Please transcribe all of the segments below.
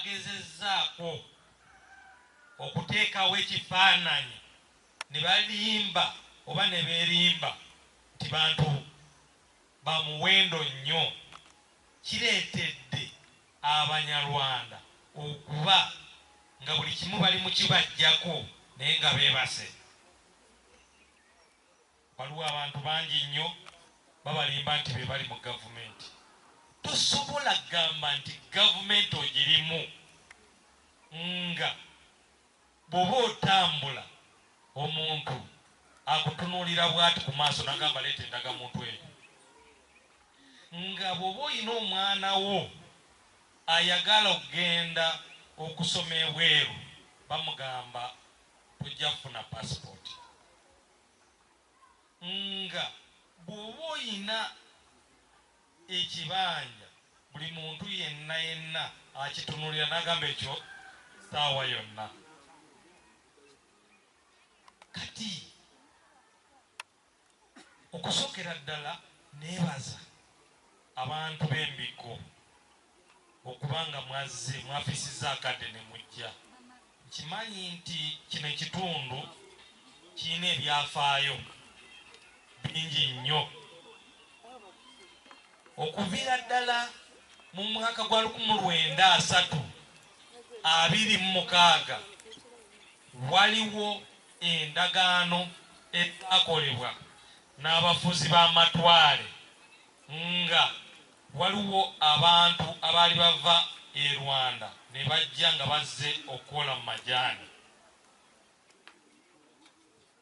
Bagezezzaako okuteekawo ekifaananyi ne balimba oba ne beerimba nti bantu ba muwendo nnyo. Kireetedde Abanyarwanda okuba nga buli kimu bali mu kibaggyako naye nga beebase. Waliwo abantu bangi nnyo babalimba nti be bali mu gavumenti. Tosobola kugamba nti gavumenti ogirimu nga bw'oba otambula omuntu akutunuulira bw'ati ku maaso n'agamba leeta endagamuntu eyo. Nga bw'oba olina omwana wo ayagala okugenda okusoma ebweru bamugamba tojja kufuna paasipooti. Nga bw'oba olina ekibanja buli muntu yenna yenna akitunuulira n'agamba ekyo ssaawa yonna. Kati okusookera ddala neebaza abantu b'Embikko okuba nga mwazze mwafisizza akadde ne mujja. Nkimanyi nti kino ekitundu kirina ebyafaayo bingi nnyo. Okuviira ddala mu mwaka gwa 1926 waliwo endagaano ezaakolebwa n'abafuzi b'amatwale nga waliwo abantu abaali bava e Rwanda ne bajja nga bazze okukola mu majaani.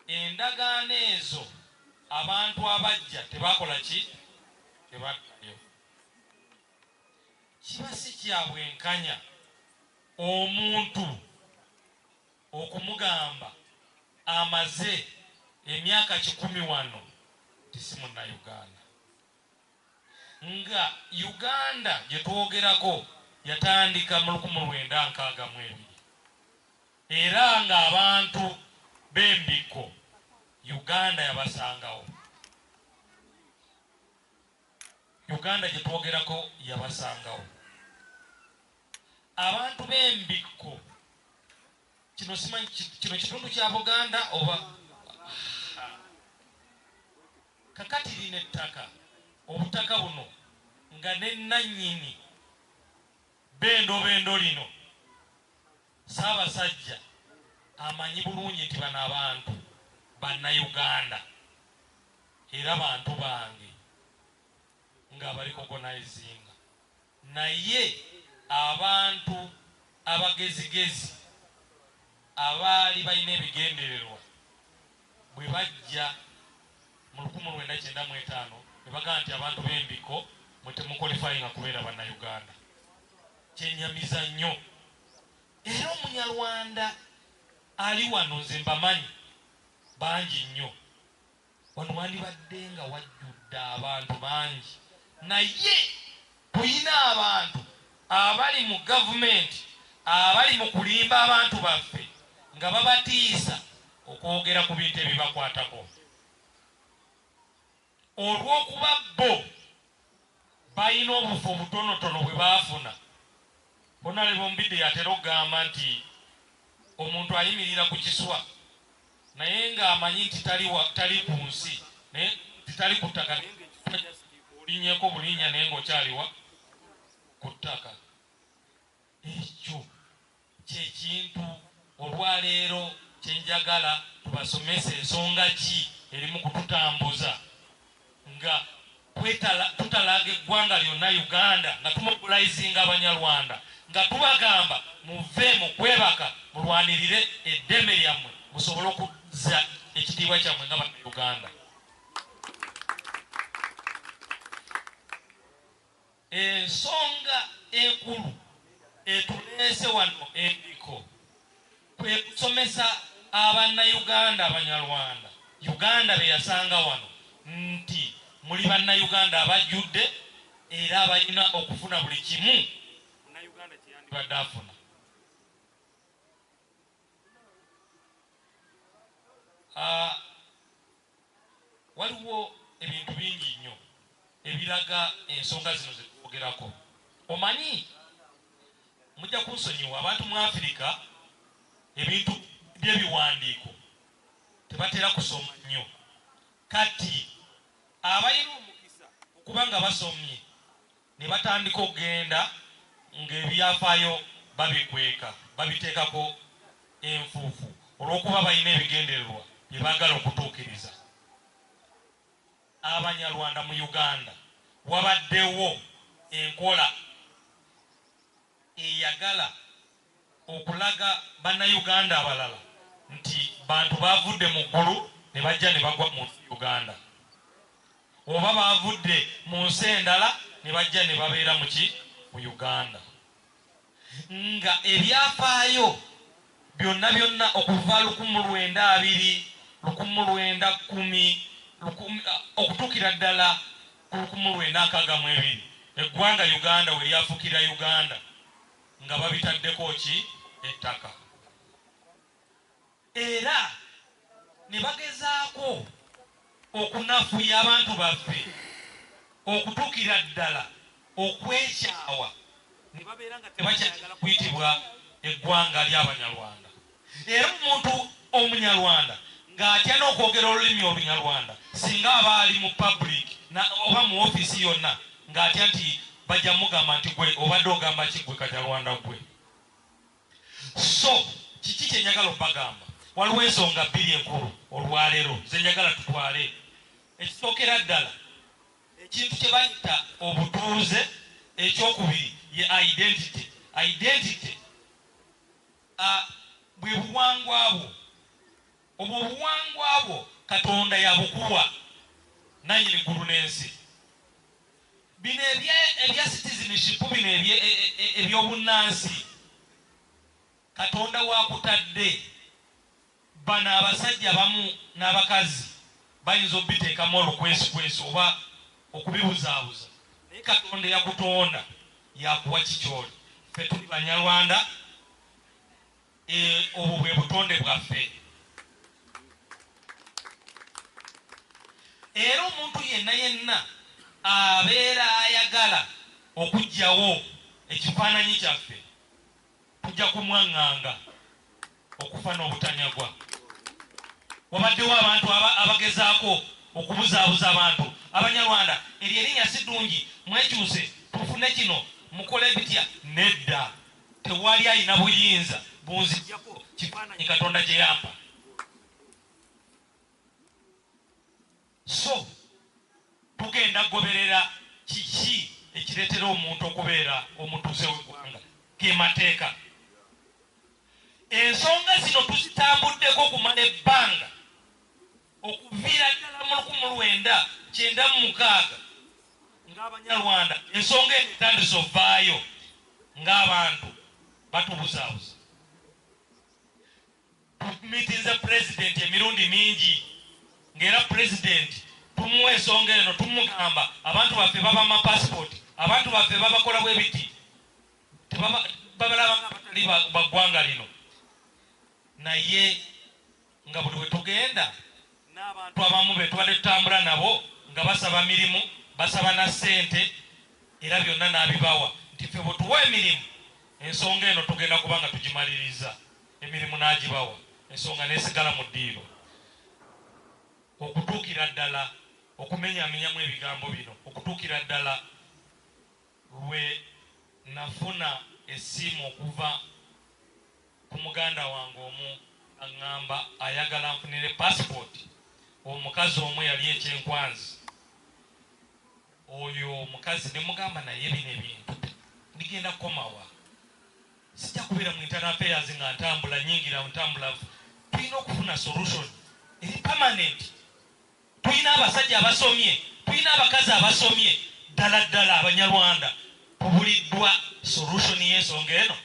Endagaano ezo abantu abajja tebakola ki? Tebaddayo. Kiba si kya bwenkanya omuntu okumugamba amaze emyaka 100 wano nti si Munnayuganda. Nga Uganda gye twogerako yatandika mu 1962 era ng'abantu b'Embikko Uganda yabasangawo. Uganda gye twogerako yabasangawo. Abantu b'Embikko kino simanyi kino kitundu kya Buganda oba kakati lino ettaka obutaka buno nga ne nnannyini bendobendo lino Ssaabasajja amanyi bulungi nti bano abantu Bannayuganda era bantu bange nga abarecognizinga naye abantu abagezigezi abaali balina ebigendererwa bwe bajja mu 1995 ne bagamba nti abantu b'Embikko mwe temuqualifyinga kubeera Bannayuganda. Kyenyamiza nnyo. Era Omunyarwanda ali wano nze mbamanyi bangi nnyo. Wano wandibadde nga wajjudde abantu bangi naye tulina abantu abali mu gavumenti abali mu kulimba abantu baffe nga babatiisa okwogera ku bintu ebibakwatako. Olw'okuba bo balina obufo obutonotono bwe baafuna, Honalebo Mbidde y'atera okugamba nti omuntu ayimirira ku kiswa naye ng'amanyi nti tali tali ku nsi naye nti tali ku ttaka naye ng'ekiswa just olinnyeko bulinnya naye ng'okyali wa ku ttaka. Ekyo kye kintu olwaleero kye njagala tubasomese ensonga ki eri mu kututambuza nga tutalaaga eggwanga lyonna Uganda nga tumobilizinga Abanyarwanda nga tubagamba muve mu kwebaka mulwanirire eddembe lyammwe musobole okuzza ekitiibwa kyammwe nga Bannayuganda. Ensonga enkulu etuleese wano e Mbiko kwe kusomesa Abannayuganda Abanyarwanda Uganda be yasanga wano nti muli Bannayuganda abajjudde era abalina okufuna buli kimu Munnayuganda kye yandibadde afuna. Waliwo ebintu bingi nnyo ebiraga ensonga zino ze twogerako. Omanyi mujja Mujja kunsonyiwa, abantu mu Afirika ebintu by'ebiwandiiko tebatera kusoma nnyo. Kati abalina omukisa okuba nga basomye ne batandika okugenda ng'ebyafaayo babikweka, babiteekako enfuufu olw'okuba balina ebigendererwa bye baagala okutuukiriza. Abanyarwanda mu Uganda wabaddewo enkola eyagala okulaga bannayuganda abalala nti bantu bavudde mu ggulu ne bajja ne bagwa mu Uganda, oba bavudde mu nsi endala ne bajja ne babeera mu ki mu Uganda, nga ebyafaayo byonna byonna okuva 1920, 1910 okutuukira ddala ku 1962 eggwanga Uganda we lyafuukira Uganda, nga babitaddeko ki ettaka, era ne bagezaako okunafuya abantu baffe okutuukira ddala okwekyawa ne babeera nga tebakyayagala kuyitibwa eggwanga ly'Abanyarwanda. Era omuntu Omunyarwanda ng'atya n'okwogera olulimi Olunyarwanda singa aba ali mu public oba mu ofiisi yonna, ng'atya nti bajja mugamba nti gwe obadde ogamba ki, gwe Kanyarwanda gwe. So kiki kye njagala obbagamba? Waliwo ensonga bbiri enkulu olwaleero ze njagala tutwale. Ekisookera ddala, ekintu kye bayita obutuuze. Ekyokubiri ye identity. Identity bwe buwangwa bwo. Obwo obuwangwa bwo Katonda yabukuwa nannyini ggulu n'ensi. Bino ebya citizenship, bino ebyobunnansi, Katonda wakutadde. Bano abasajja abamu n'abakazi bayinza obiteekamu olukwesikwesi oba okubibuzaabuza, naye Katonda eyakutonda yakuwa kikyoli. Ffe tuli Banyarwanda, obwo bwe butonde bwaffe. Era omuntu yenna yenna abeera ayagala okuggyawo ekifaananyi kyaffe, tujja kumwaŋŋanga okufa n'obutanyagwa. Wabaddewo abantu abagezaako okubuzaabuza abantu Abanyarwanda, eryo erinnya si ddungi, mwekyuse tufune kino, mukole bitya. Nedda, tewali alina buyinza bunzijjako kifaananyi Katonda kye yampa. So tugenda goberera kiki ekireetera omuntu okubeera omutuuze w'eggwanga, ge mateeka. Ensonga zino tuzitambuddeko okumala ebbanga okuviira ddala mu 1996 ng'Abanyarwanda ensonga eno etandise ovaayo ng'abantu batubuzaabuza. Tumitinze pulezidenti emirundi mingi, ng'era pulezidenti tumuwa ensonga eno, tumugamba abantu baffe baba mapasipooti, abantu baffe babakola bwe biti, babalaba nga abatali ba ggwanga lino. Naye nga buli we tugenda n'abantu abamu be tubadde tutambula nabo nga basaba mirimu, basaba na ssente, era byonna n'abibawa nti ffe bwe tuwa emirimu ensonga eno tugenda kuba nga tugimaliriza. Emirimu n'agibawa, ensonga n'esigala mu ddiiro okutuukira ddala okumenyamenyamu ebigambo bino, okutuukira ddala lwe nafuna essimu okuva ku muganda wange omu aŋŋamba ayagala nfunire pasipooti omukazi omu yali ekyenkwanzi. Oyo omukazi ne mugamba, naye bino ebintu bigenda kukomawa? Sijja kubeera mu internal affairs nga ntambula nyingira ntambula. Tulina okufuna solution eri permanent. Tulina abasajja abasomye, tulina abakazi abasomye, ddala ddala Abanyarwanda tubuliddwa solution y'ensonga eno.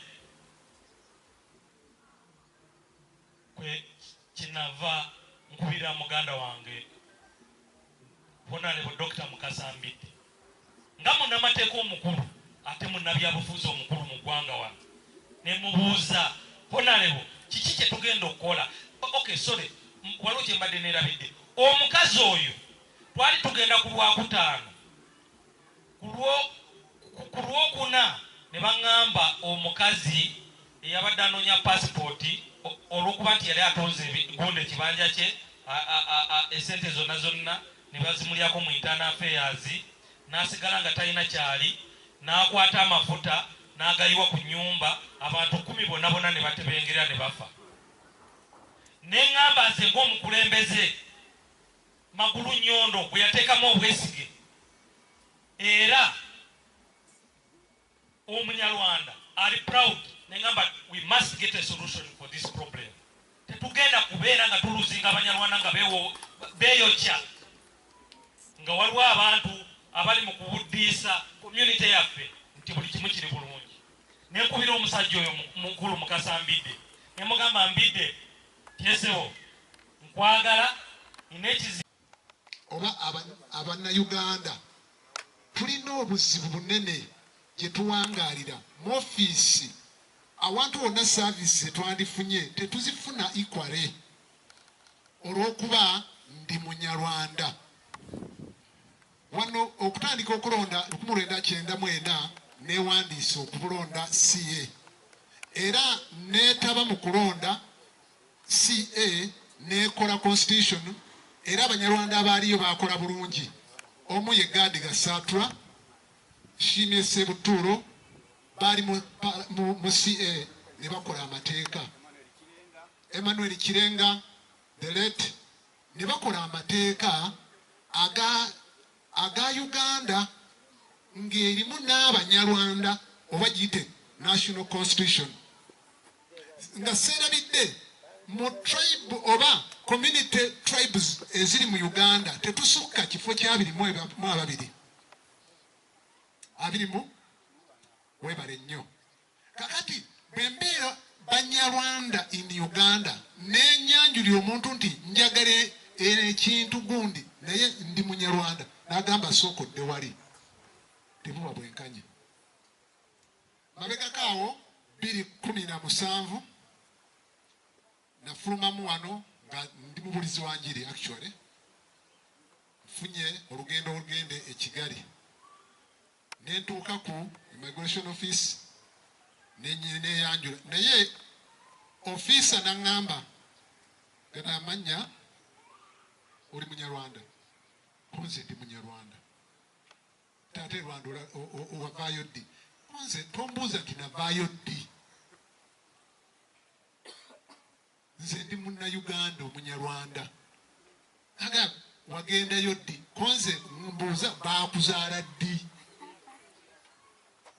Kwe kinava nkubira muganda wange Honorable Dr. Mukasa Mbidde nga munnamateeka omukulu ate munnabyabufuzi omukulu mu ggwanga wano, ne mubuuza, Honorable, kiki kye tugenda okukola? Okay, sorry, waliwo kye mbadde neerabidde. Omukazi oyo twali tugenda ku Lwakutaano, ku Lwokuna. Ne baŋŋamba omukazi eyabadde anoonya pasipooti, olw'okuba nti yali atonze gundi ekibanja kye, esente zonna zonna ne bazimulyako mu internal affairs, n'asigala nga talina kyali, n'akwata amafuta n'agayiwa ku nnyumba, abantu 10 bonna bonna ne batebengerera ne bafa. Ne ŋŋamba nze ng'omukulembeze Magulu Nnyondo bwe yateekamu obwesige, era Omunyarwanda ali proud, ne ŋŋamba we must get a solution for this problem. Tetugenda kubeera nga tuluzinga Abanyarwanda nga beeyokya, nga waliwo abantu abali mu kubuddiisa community yaffe nti buli kimu kiri bulungi. Ne nkubira omusajja oyo mukulu Mukasa Mbidde, ne mugamba, Mbidde tyesewo, nkwagala, nina ekizibu. Oba Abannayuganda tulina obuzibu bunene gye tuwangaalira mu ofiisi, awantu wonna service zetwandifunye tetuzifuna equally olw'okuba ndi Munyarwanda. Wano okutandika okulonda 1994, newandiisa okubulonda CA, era neetaba mu kulonda CA, nekola constitution, era Abanyarwanda abaaliyo bakola bulungi. Omu ye Gadi Gasatra, Shimye Sebutuuro, baali mu CA ne bakola amateeka. Emmanuel Kirenga, the late, ne bakola amateeka aga Uganda ng'erimu n'Abanyarwanda, oba giyite national constitution. Nga seerabidde, mu tribe oba community tribes eziri mu Uganda, tetusukka kifo kya 22, abiri mu webale nnyo. Kakati bwe mbeera Banyarwanda in Uganda, nenyanjulira omuntu nti njagala ekintu gundi naye ndi Munyarwanda, n'agamba sooka odde wali, tebuba bwenkanya. Mabegako awo 2017 nafulumamu wano nga ndi mubulizi wa njiri. Actually nfunye olugendo olugende e Kigali, nentuuka ku immigration office, neyanjula, naye ofiisa naŋŋamba, gana amannya, oli Munyarwanda? Kunze ndi Munyarwanda. Taata e Rwanda wavaayo ddi? Kunze tombuuza nti navaayo ddi, nze ndi Munnayuganda Omunyarwanda. Aga wagendayo ddi? Konze mbuuza baakuzaala ddi,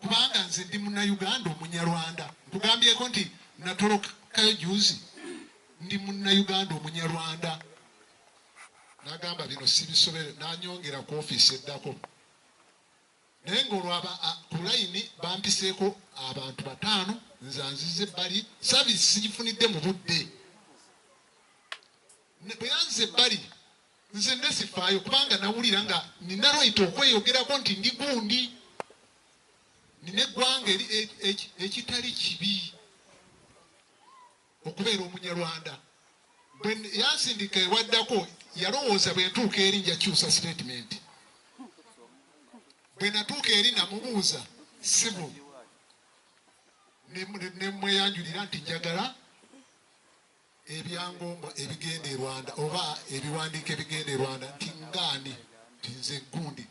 kubanga nze ndi Munnayuganda Omunyarwanda. Nkugambyeko nti natolokayo juzi, ndi Munnayuganda Omunyarwanda. Nagamba bino sibisobere, nanyongera ku ofiisi eddako, naye ngaolwaba ku layini bampiseeko abantu 5, nze anzize ebbali, service sigifunidde mu budde. Bwe yanze ebbali, nze nesifaayo, kubanga nawulira nga nina right okweyogerako nti ndi gundi, nina eggwanga ekitali kibi okubeera Omunyarwanda. Bwe yansindika ewaddako, yalowooza bwe ntuuka eri njakyusa statement. Bwe natuuka eri namubuuza, sibu nemweyanjulira nti njagala ebyangombwa ebigenda e Rwanda oba ebiwandiiko ebigenda e Rwanda, nti ngaani, nti nze gundi.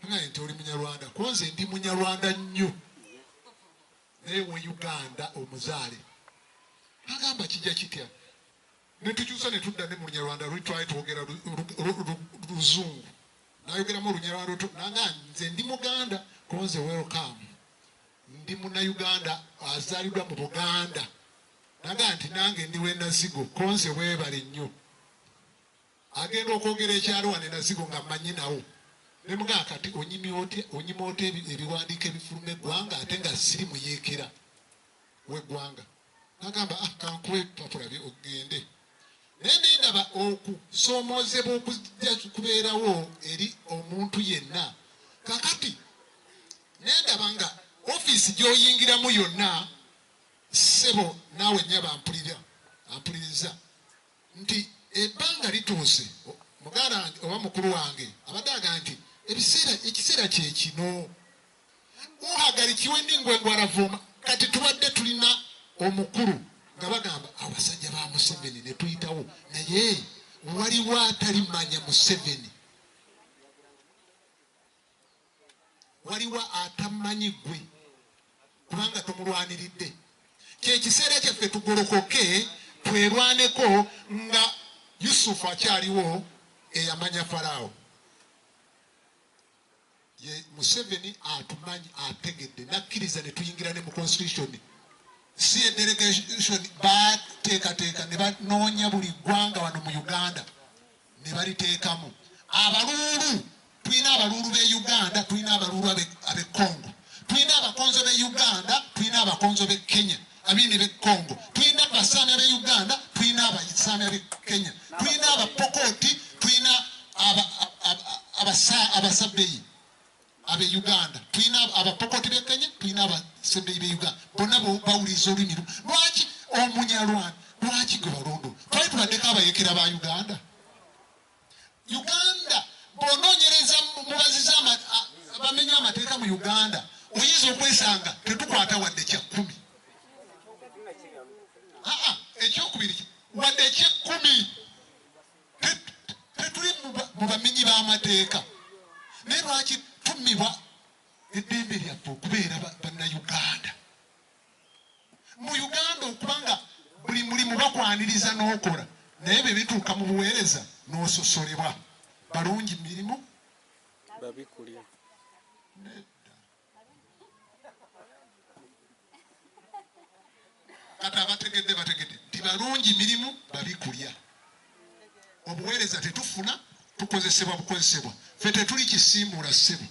Ngaye nti oli Munyarwanda? Konze ndi Munyarwanda nnyo, naye we Uganda omuzaale. Agamba kijja kitya? Netukyusa netudda ne mu Lunyarwanda, luli twali twogera Luzungu, nayogeramu Olunyarwanda, nanga nze ndi Muganda. Konze welcome, ndi Munnayuganda azaaliddwa mu Buganda. Naga nti nange ndi wenazigo. Konze weebale nnyo. Agenda okwogera ekyalo wane Nazigo nga mmanyi nawo, nemugaa kati onyima otya ebiwandiiko ebifuluma eggwanga ate nga siri muyeekera w'eggwanga? Nagamba, ah, kankuwe ebipapula bye ogende. Naye nendaba okusoomoozebwa okujja kubeerawo eri omuntu yenna. Kakati nendaba nga ofiisi gy'oyingiramu yonna, ssebo naawe nnyaba mpulira ampuliriza, nti ebbanga lituuse, muganda wange oba mukulu wange abadde agamba nti ekiseera kye kino. Uhagarikiwe n'ingwe ngo aravoma. Kati tubadde tulina omukulu nga bagamba abasajja ba Museveni ne tuyitawo, naye waliwo atalimanya Museveni, waliwo atamanyi gwe kubanga tomulwaniridde. Kyekiseera kyaffe tugolokoke twerwaneko nga Yusufu akyaliwo eyamanya Faraawo. Ye Museveni atumanyi, ategedde, nakkiriza ne tuyingira ne mu constitution. Si e delegation bateekateeka ne banoonya buli ggwanga wano mu Uganda ne baliteekamu abaluulu. Tulina abaluulu b'e Uganda, tulina abaluulu ab'e Congo, tulina abakonzo b'e Uganda, tulina abakonzo b'e Kenya, abini b'e Congo, tulina abasaami ab'e Uganda, tulina abasaami ab'e Kenya, tulina abapokoti, tulina abasabbeyi ab'e Uganda, tulina abapokoti b'e Kenya, tulina abasabbeyi b'e Uganda. Bonna bawuliriza olulimi. Lwaki omunyarwanda, lwaki gwe balondo? Twali tubaddeko abayekera ba Uganda. Uganda bw'onoonyereza mubaziza bamenya amateeka mu Uganda, oyinza okwesanga tetukwata wadde kya 10. Aa, ekyokubiri wadde ekyekumi tetuli mu bamenyi b'amateeka. Naye lwaki tumibwa eddembe lyaffe okubeera bannayuganda mu Uganda? Okubanga buli mulimu bakwaniriza n'okola, naye bwe bituuka mu buweereza n'ososolebwa. Balungi mirimu babikulya. Nedda, kati abategedde bategedde nti balungi mirimu babikulya, obuweereza tetufuna, tukozesebwa bukozesebwa. Ffe tetuli kisiimuula ssebo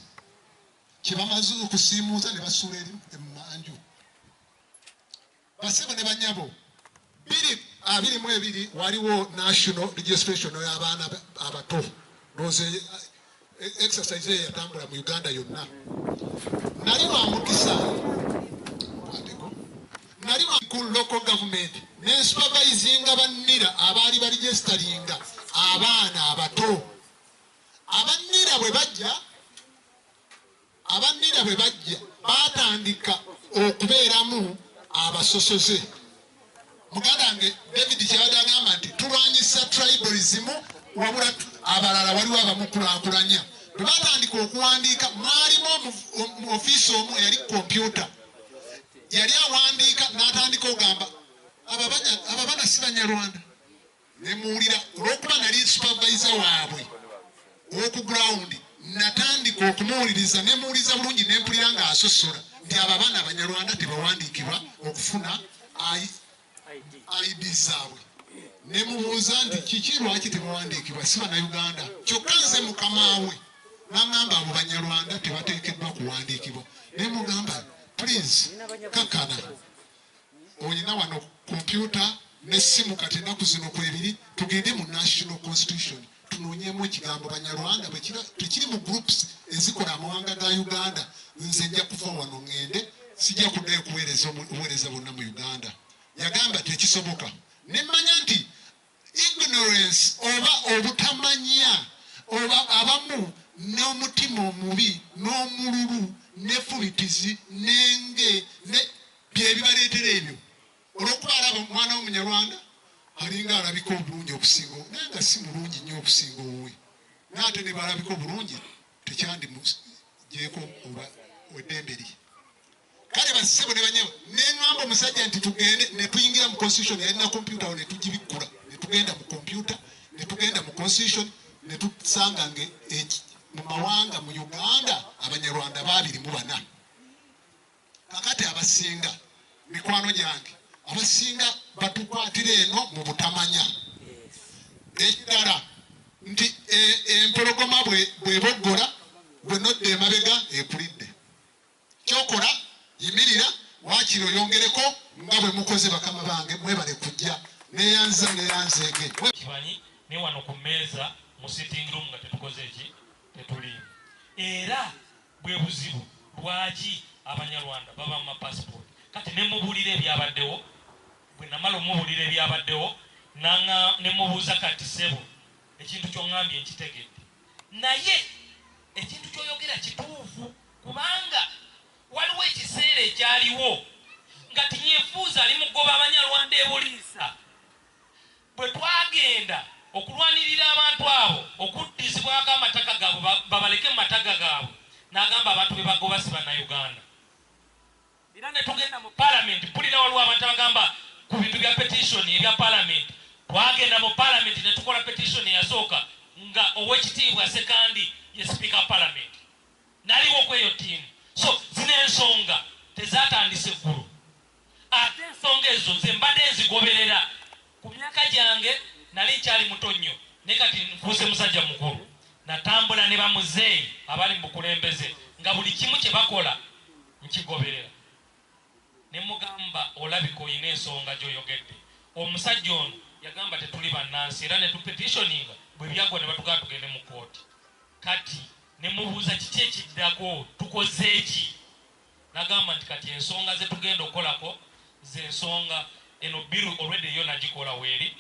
kyebamaze okusiimuuza ne basuula eri emmanju. Basebo ne banyabo, 2022 waliwo national registration y'abaana abato. Ndowooza exercise eyo yatambula mu Uganda yonna. Nali wa mukisa, kwateko, nali wa ku local government nensupervisinga bannira abaali baregisteringa abaana abato. Abannira bwe bajja, abannira bwe bajja batandika okubeeramu abasosoze. Muganda wange David kyabadde agamba nti tulwanyisa tribalism, wabula abalala waliwo abamukulaakulanya. Bwe batandika okuwandiika, mwalimu ofiisi omu eyali kompyuta, yali awandiika n'atandika ogamba aba baana si Banyarwanda. Nemuwulira, olw'okuba nali supervisor waabwe ow'oku ground, natandika okumuwuliriza, nemuwuliriza bulungi, nempulira ng'asosola nti abo abaana Abanyarwanda tebawandiikibwa okufuna ID zaabwe. Nemubuuza nti kiki, lwaki tebawandiikibwa, si Bannayuganda? Kyokka nze mukamaawe. Naŋŋamba abo Banyarwanda tebateekeddwa kuwandiikibwa. Nemugamba, please kakana, olina wano kompyuta n'essimu kati ennaku zino kwebiri, tugende mu national constitution tunoonyemu ekigambo Banyarwanda bwe tekiri mu groups ezikola amawanga ga Uganda. Nze nja kuva wano ŋŋende, sijja kuddayo kuweereza obuweereza bwonna mu Uganda. Yagamba tekisoboka. Nemmanya nti ignorance oba obutamanya oba abamu n'omutima omubi n'omululu n'effubitizi n'enge ne byebibaleetera ebyo. Olw'okuba alaba omwana w'omunyarwanda alinga alabika obulungi okusinga, naye nga si mulungi nnyo okusinga owuwe, naye ate ne balabika obulungi tekyandimugyeko oba eddembe lye. Kale bassebo ne banyabo, neŋŋamba omusajja nti tugende, ne tuyingira mu constitution. Yalina kompyuta awo, ne tugibikkula, ne tugenda mu kompyuta, ne tugenda mu constitution, ne tusanga nga mu mawanga mu Uganda Abanyarwanda 24. Kakati abasinga mikwano gyange abasinga batukwatira eno mu butamanya. Ekirala nti empologoma bweboggola bwe nodda emabega ekulidde. Kyokola yimirira, waakiri oyongereko nga bwe mukoze. Bakama bange, mwebale kujja, neyanza neyanzeege. Kimanyi ne wano ku mmeeza mu sitting room nga tetukoze eki, tetuliimu. Era bwe buzibu lwaki Abanyarwanda baba mu mapasipooti. Kati ne mubuulira ebyabaddewo. Bwe namala omubuulira ebyabaddewo, ne mubuuza, kati ssebo, ekintu ky'oŋŋambye nkitegedde, naye ekintu ky'oyogera kituufu kubanga Waliwo ekiseera ekyaliwo nga Tinyefuuza ali mu kugoba Abanyarwanda e Buliisa. Bwe twagenda okulwanirira abantu abo okuddizibwako amataka gaabwe babaleke mu mataka gaabwe, n'agamba abantu be bagoba si Bannayuganda. Era ne tugenda mu Palamenti, mpulira waliwo abantu abagamba ku bintu bya petition ebya Palamenti. Twagenda mu Palamenti ne tukola petition eyasooka nga Oweekitiibwa Sekandi ye Sipiika Palamenti, naliwo ku eyo ttiimu. So zino ensonga tezatandise ggulu, ate ensonga ezo nze mbadde nzigoberera. Ku myaka gyange nali nkyali muto nnyo, naye kati nfuuse musajja mukulu. Natambula ne bamuzeeyi abali mu bukulembeze nga buli kimu kye bakola nkigoberera. Ne mugamba, olabika olina ensonga gy'oyogedde. Omusajja ono yagamba tetuli bannansi, era ne tupetitioninga. Bwe byaggwa ne batugamba tugende mu kkooti. Kati ne mubuuza kiki ekiddako, tukoze eki? Nagamba nti kati ensonga ze tugenda okukolako ze nsonga eno bill already yo nagikola weeri.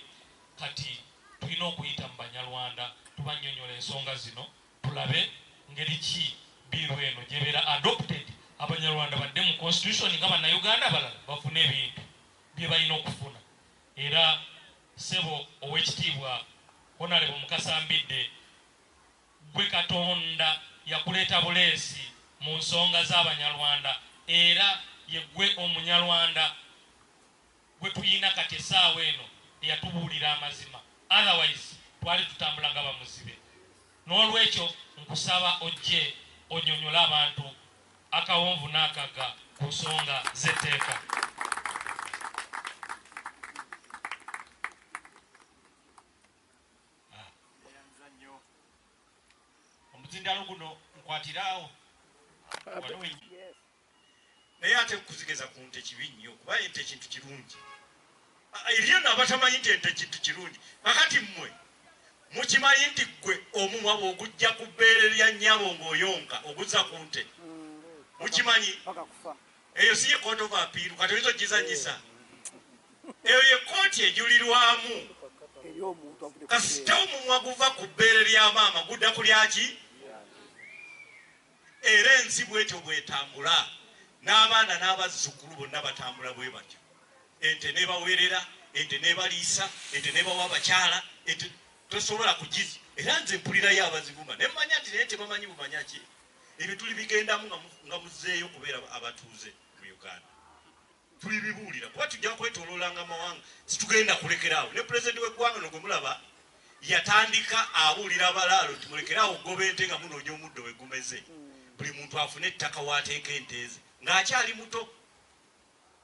Kati tulina okuyita mu Banyarwanda tubannyonnyola ensonga zino, tulabe ngeri ki bill eno gyebeera adopted, Abanyarwanda badde mu constitution nga Bannayuganda abalala, bafune ebintu bye balina okufuna. Era ssebo Owekitiibwa Honorable Mukasa Mbidde, gwe Katonda yakuleeta buleesi mu nsonga z'Abanyarwanda, era ye gwe Omunyarwanda gwe tuyina kati essaawa eno eyatubuulira amazima. Otherwise twali tutambula nga bamuzibe. N'olwekyo nkusaba ojje onyonyole abantu akawonvu n'akagga ku nsonga z'etteeka. Neyanza nnyo omuzindalo guno nkwatiraawo wano. Naye ate kuzigeza ku nte kibi nnyo, kuba ente kintu kirungi. Eriyo nno abatamanyi nti ente kintu kirungi. Kakati mmwe mukimanyi nti ggwe omumwa bw'ogujja ku bbeere lya nnyabo ng'oyonka oguzza ku nte? Mukimanyi eyo si ye Court of Appeal? Kati oyinza ogizanyisa? Eyo ye kooti ejulirwamu. Kasita omumwa guva ku bbeere lya maama, gudda ku lyaki? Era ensi bwetyo bwetambula, n'abaana n'abazzukulu bonna batambula bwe batyo. Ente nebaweerera, ente nebaliisa, ente nebawa abakyala. Ente tosobola kugizi. Era nze mpulirayo abazivuma, ne mmanya nti naye tebamanyi bumanya ki ebyo tuli bigendamu nga muzeeyo kubeera abatuuze mu Uganda. Tuli bibuulira kuba tujja kwetoloolanga amawanga, situgenda kulekeraawo. Ne pulezidenti w'eggwanga no gwe mulaba yatandika abuulira abalaalo nti mulekeraawo okugoba ente nga munoonya omuddo we gumeze, buli muntu afune ettaka waateeka ente ze ng'akyali muto.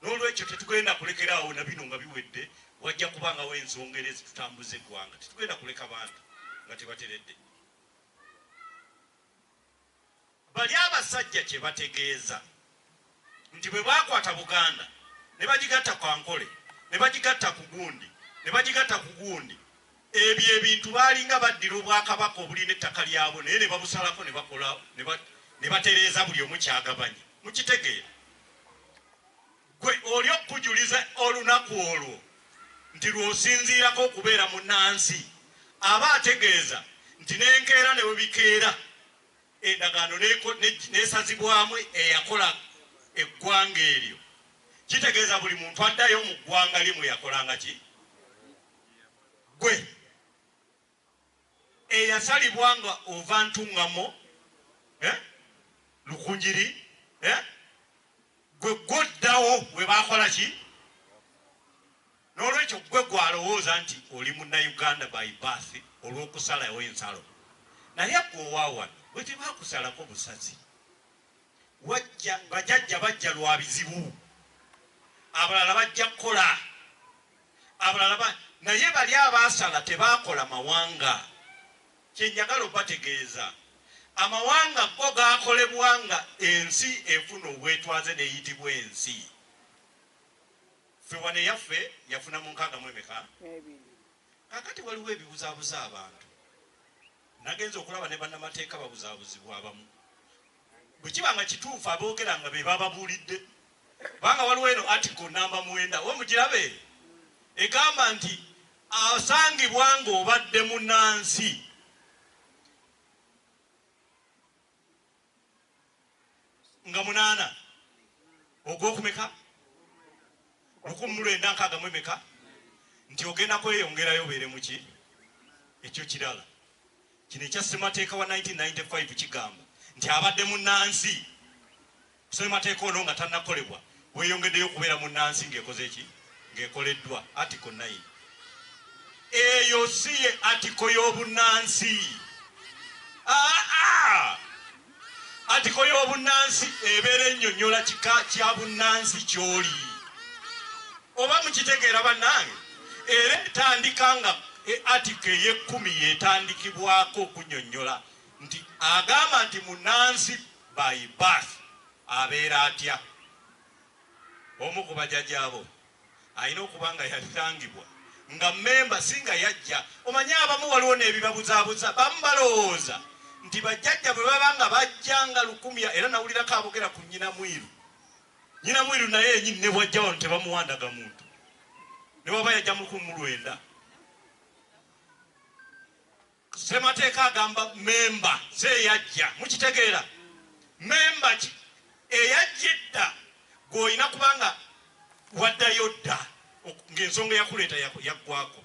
N'olwekyo tetugenda kulekeraawo na bino nga biwedde, wajja kubangawo ensonga era ezitutambuza eggwanga. Tetugenda kuleka bantu nga tebateredde. Bali abasajja kye bategeeza nti bwe baakwata Buganda ne bagigatta ku Ankole, ne bagigatta ku gundi, ne bagigatta ku gundi, ebyo ebintu baalinga baddira obwakabaka obulina ettaka lyabwo, naye ne babusalako ne bakola ne batereeza buli omu kyagabanye. Mukitegeera? Gwe oli okukujuliza olunaku olwo nti lw'osinziirako okubeera munnansi, aba ategeeza nti n'enkeera ne bwe bikeera endagaano n'esazibwamu eyakola eggwanga eryo, kitegeeza buli muntu addayo mu ggwanga lye mwe yakolanga ki. Gwe eyasalibwa nga ova Ntungamo, Lukunjiri, gwe gwoddawo we bakola ki. N'olwekyo gwe gwalowooza nti oli Munnayuganda by birth olw'okusalawo ensalo, naye gwe owaawano bwe tebakusalako busazi. Wajja bajajja bajja lwa bizibu, abalala bajja kukola abalala naye bali abaasala tebakola mawanga. Kyenjagala obategeeza, amawanga go gakolebwa nga ensi efuna obwetwaze neyitibwa ensi. Ffe wano eyaffe yafuna mu 62. Kakati waliwo ebibuzaabuza abantu. Nagenza okulaba ne bannamateeka babuzaabuzibwa abamu. Bwe kiba nga kituufu aboogera nga be bababuulidde, kubanga waliwo eno article namba 9, we mugirabe, egamba nti asangibwa ng'obadde munnansi nga 8. Ogwokumeka? 1964 nti ogenda kweyongerayo obeere muki? Ekyo kirala. Kino ekya ssemateeka wa 1995 kigamba nti abadde munnansi ssemateeka ono nga tannakolebwa, weeyongeddeyo okubeera munnansi ng'ekoze ki? Ng'ekoleddwa. Article 9 eyo si ye article y'obunnansi. Aa, article y'obunnansi ebeera ennyonnyola kika kya bunnansi ky'oli. Oba mukitegeera bannange? Era etandika nga article ey'ekkumi yetandikibwako okunnyonnyola nti agamba nti munnansi by birth abeera atya. Omu ku bajjajjaabo alina okuba nga yasangibwa nga memba, si nga yajja. Omanye abamu waliwo n'ebibabuzaabuza, bamu balowooza nti bajjajja bwe baba nga bajja nga lukumya. Era nawulirako abogera ku nnyina mwiru. Nnyina mwiru naye yenyini ne bwajja wano tebamuwandaga muntu, ne bwaba yajja mu 1900. Ssemateeka agamba memba, si eyajja. Mukitegeera? Memba ki eyajja edda? Gw'olina kubanga waddayo dda ng'ensonga eyakuleeta yaggwako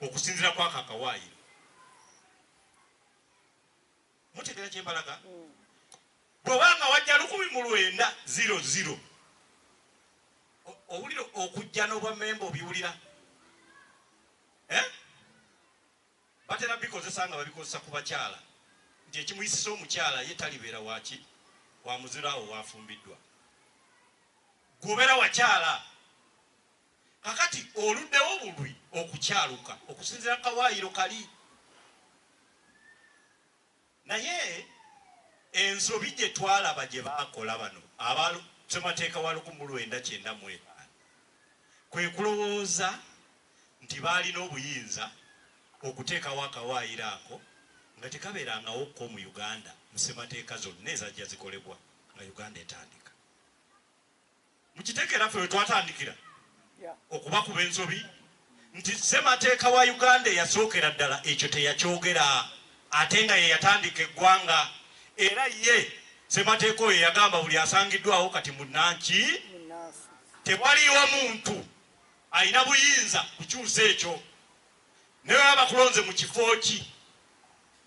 okusinziira kwako akawaayiro. Mutegeera kyembalaga? Bw'obanga wajja 1900, owulira okujja n'obwa memba obiwulira, eh? Batera bikozesa nga babikozesa ku bakyala nti ekimuyisisa omukyala ye talibeera waki wa muziro awo wafumbiddwa. Gwobeera wakyala, kakati oluddewo bulwi okukyaluka okusinziira kawaayiro kali. Naye ensobi gye twalaba gye baakola bano aba ssemateeka wa 1995 kwe kulowooza nti baalina obuyinza okuteekawo akawaayiro ako nga tekabeerangawo ko mu Uganda mu ssemateeka zonna ezajja zikolebwa nga Uganda etandika. Mukitegeera ffe we twatandikira okubakuba ensobi nti ssemateeka wa Uganda eyasookera ddala ekyo teyakyogera, ate nga ye yatandika eggwanga. Era ye ssemateeka oyo yagamba buli asangiddwawo kati munnanki, tewaliwo muntu alina buyinza kukyusa ekyo, naye baba bakulonze mu kifo ki.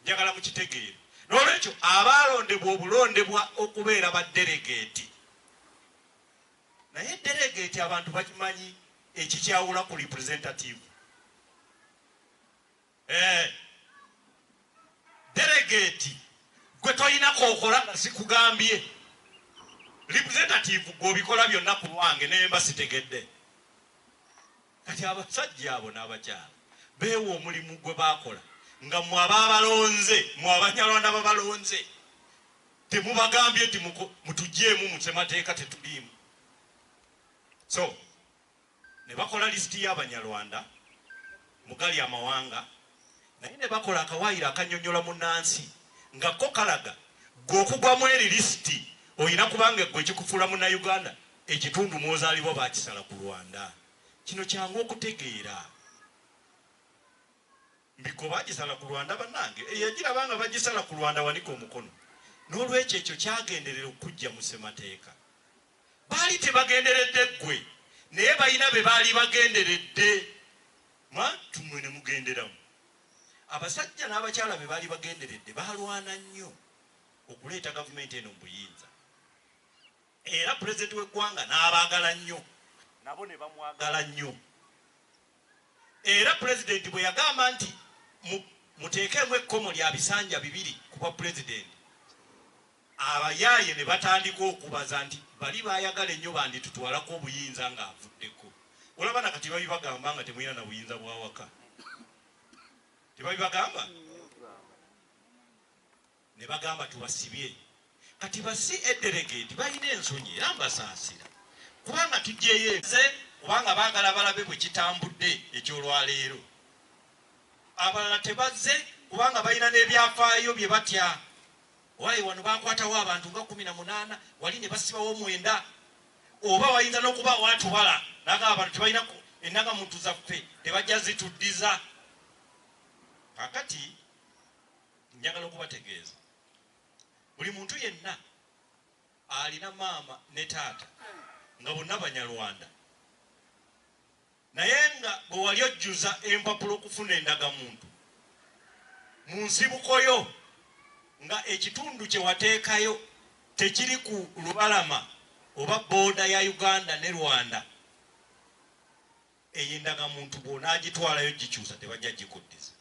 Njagala mukitegeere. N'olwekyo abaalondebwa obulondebwa okubeera ba delegate, naye delegate abantu bakimanyi ekikyawula ku representative? Delegate gwe tolina kokola nga sikugambye. Representative gw'obikola byonna ku lwange naye mba sitegedde. Kati abasajja abo n'abakyala beewa omulimu gwe baakola nga mmwe abaabalonze, mmwe Abanyarwanda babalonze, temubagambye nti mutuggyeemu mu ssemateeka tetuliimu. So ne bakola lisiti y'Abanyarwanda mu gali amawanga, naye ne bakola akawaayiro akannyonnyola munnansi nga ko kalaga gwe okugwamu eri lisiti olina kubanga gwe ekikufuula Munnayuganda ekitundu mw'ozaalibwa baakisala ku Rwanda. Kino kyangu okutegeera. Mbiko bagisala ku Rwanda bannange, eyagiraba nga bagisala ku Rwanda wanika omukono. N'olwekyo ekyo kyagenderera okujja mu ssemateeka. Baali tebagenderedde ggwe, naye balina be baali bagenderedde. Tumwe ne mugenderamu. Abasajja n'abakyala be baali bagenderedde baalwana nnyo okuleeta gavumenti eno mu buyinza, era pulezidenti w'eggwanga n'abaagala nnyo, nabo ne bamwagala nnyo. Era pulezidenti bwe yagamba nti muteekemu ekkomo lya bisanja bibiri ku bwa pulezidenti, abayaaye ne batandika okubaza nti bali baayagala ennyo banditutwalako obuyinza ng'avuddeko. Olaba nakati babibagamba nga temulina na buyinza bwawaka, tebabibagamba? Ne bagamba tubasibye. Kati basi delegate balina ensonyi era mbasaasira kubanga tujjeyo eze kubanga baagala balabe bwe kitambudde ekyolwaleero. Abalala tebazze kubanga balina n'ebyafaayo bye batya. Waayi wano bakwatawo abantu nga 18, wali ne basibawo 9, oba wayinza n'okuba waatubala nagamba abantu tebalina endagamuntu zaffe tebajja zituddiza. Kakati njagala okubategeeza buli muntu yenna alina maama ne taata nga bonna Banyarwanda, naye nga bwe wali ojjuza empapula okufuna endagamuntu mu nsibuko yo nga ekitundu kye wateekayo tekiri ku lubalama oba booda ya Uganda ne Rwanda, eyo endagamuntu bw'onaagitwalayo gikyusa tebajja gikuddiza,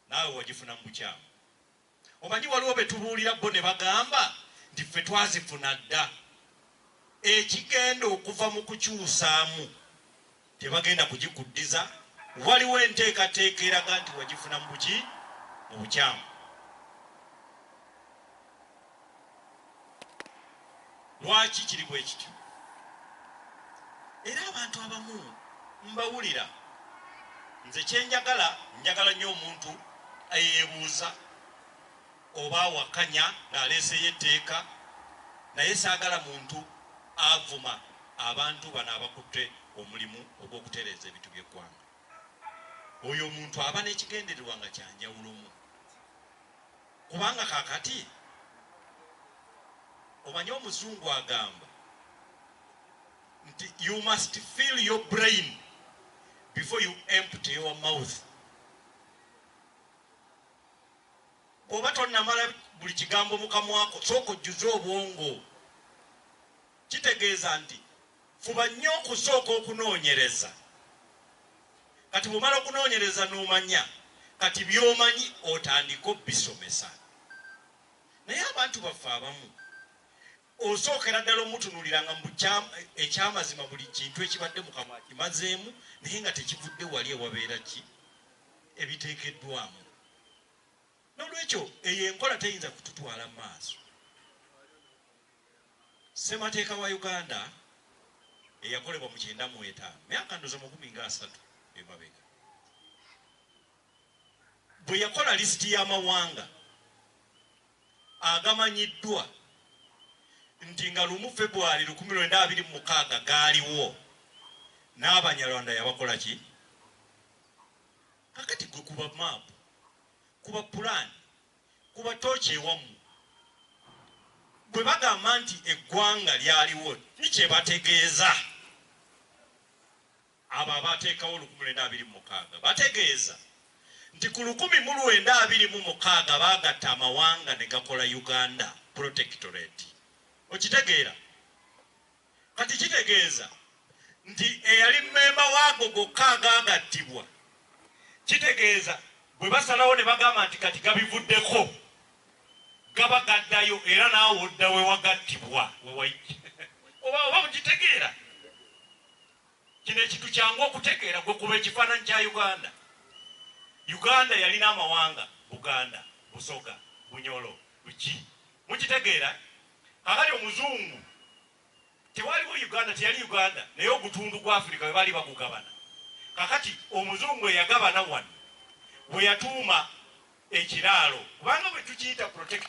naawe wagifuna mu bukyamu. Omanyi waliwo be tubuulira bo ne bagamba nti ffe twazifuna dda, ekigenda okuva mu kukyusaamu tebagenda kugikuddiza, waliwo enteekateeka eraga nti wagifuna mu buki mu bukyamu. Lwaki kiri bwe kityo? Era abantu abamu mbawulira, nze kyenjagala, njagala nnyo omuntu eyeebuuza oba awakanya ng'aleeseyo etteeka, naye saagala muntu avuma abantu bano abakutte omulimu ogw'okutereeza ebintu by'eggwanga. Oyo omuntu aba n'ekigendererwa nga kyanjawulomu, kubanga kaakati omanyi omuzungu agamba nti you must fill your brain before you empty your mouth. Bw'oba tonnamala buli kigambo mu kamwako, sooka ojjuze obwongo. Kitegeeza nti fuba nnyo okusooka okunoonyereza. Kati bw'omala okunoonyereza n'omanya, kati by'omanyi otandika obisomesa. Naye abantu baffe abamu osookera ddala omutunuuliranga mu ekyamazima buli kintu ekibadde mu kamwa kimazeemu, naye nga tekivudde wali ewabeera ki ebiteekeddwamu. N'olwekyo eyo enkola teyinza kututwala mu maaso. Ssemateeka wa Uganda eyakolebwa mu 95, myaka ndoza 30 emabega, bwe yakola lisiti y'amawanga agamanyiddwa nti nga 1 February 1926 gaaliwo, n'Abanyarwanda yabakola ki? Kakati gwe kuba maapu, kuba pulaani, kuba tooki ewammwe. Bwe bagamba nti eggwanga lyaliwo, ki kye bategeeza? Abo abateekawo 1926 bategeeza nti ku 1926 baagatta amawanga ne gakola Uganda Protectorate. Okitegeera? Kati kitegeeza nti eyali mmemba waago gokka agaagattibwa, kitegeeza bwe basalawo ne bagamba nti kati gabivuddeko, gaba gaddayo era naawe odda we wagattibwa. Oba mukitegeera? Kino ekintu kyangu okutegeera gwe kuba ekifaananyi kya Uganda. Uganda yalina amawanga Buganda, Busoga, Bunyoro, Buki. Mukitegeera? Kakati omuzungu tewaliwo Uganda, teyali Uganda, naye ogutundu gwa Afrika bwe baali bagugabana. Kakati omuzungu eyagabana wano bwe yatuuma ekiraalo, kubanga bwe tukiyita protectorate.